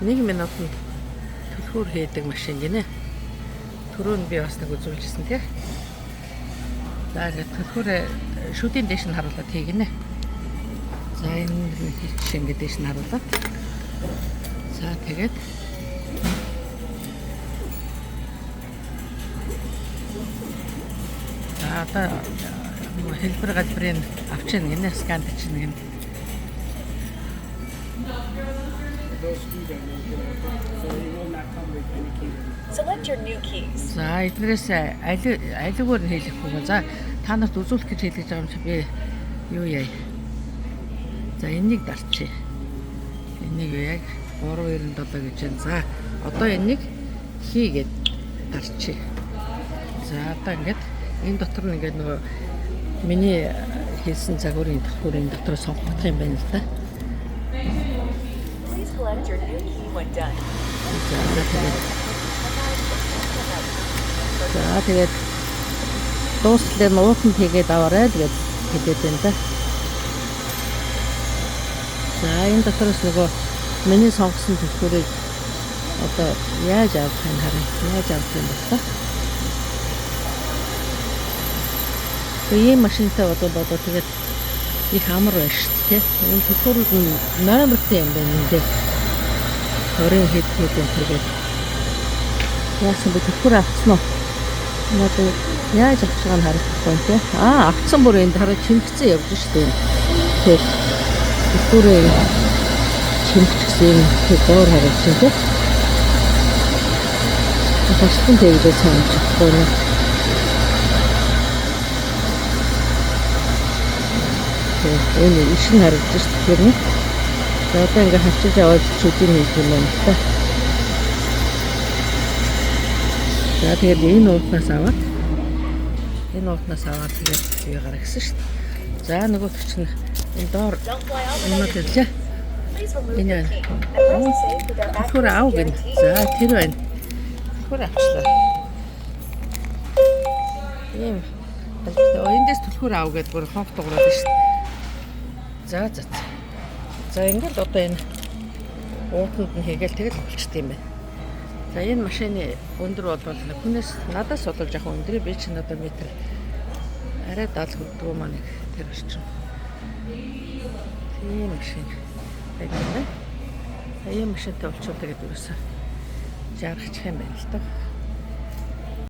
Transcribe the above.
1 минутанд түлхүүр хийдэг машин гинэ. Түрүү нь би бас нэг үзүүлжсэн тий. За ингээд түлхүүрээ шүдийн дээш нь харуулад хийгнэ. За энэ хийчих ингээд дээш нь харуулад. За тэгээд за одоо хэлбэр галбирыг авчина гинэ, скан чинь гинэ. Those keys are not good, so it will not come with any key. Select your new keys. За эднээс аль алигээр нь хэлэхгүй. За та нарт үзүүлэх гэж хэлж байгаа юм чи би юу яа. За энийг дарчи. Энийг яг 397 гэж байна. За одоо энийг хийгээд дарчи. За одоо ингээд энэ дотор нь ингээд нөгөө миний хийсэн загварын түлхүүрийн дотор сонгогдох юм байна л да. Please collect your new key when done. За одоо тэгээд за тэгээд дуустлаа нуутанд хийгээд аваарай л гэж хэлээд байна да. За энэ дотроос нөгөө миний сонгосон түлхүүрийг одоо яаж авах юм харъя. Яаж авах юм бэ та? Тэгээ ийм машинтай бодвол тэгээд их амар байна шүү дээ. Энэ түлхүүрүүд нь номертой юм байна энэ. 20 хэд хэд энэ тэгээд яасан бэ түлхүүр авцсан уу? Надад яаж авч байгааг нь харагдахгүй юм тий. Аа авцсан бүр энд хараа чимгцэн явж штэ юм. Тэр түлхүүрээ чимгчихсэн юм тэр доор харагдаж байна тий. Тасалсан тэгжээ сайн чадахгүй нэ. Энэ иш нь харагдаж штэ тэр нь. За одоо ингээ хавчиж аваад шүдийг хийх юм байна л та. За тэгээд энэ уутнаас аваад тэгээд юу гаргасан шүү дээ. За нөгөөх чинь энэ доор Don't fly off without юмнууд your ирлээ. key. Please remove Энэ your байна. key and press save with our Түлхүүр accuracy ав гэнэ. guarantee. За тэр байна. Түлхүүр авчлаа. Ийм. Өө эндээс түлхүүр ав гэдээ бүр хонх дуурайд шүү дээ. За за. За ингээд одоо энэ уутанд нь хийгээл тэгэл болчт юм байна. За энэ машины өндөр бол хүнээс надаас бол жоохон өндөр, би чинь одоо метр арай 70 хүрдгүү маа нэг тэр орчим. Тийм машин байдаг юм байна. За ийм машинтай болчихвол тэгээд ерөөсөө жаргачих юм байна л даа.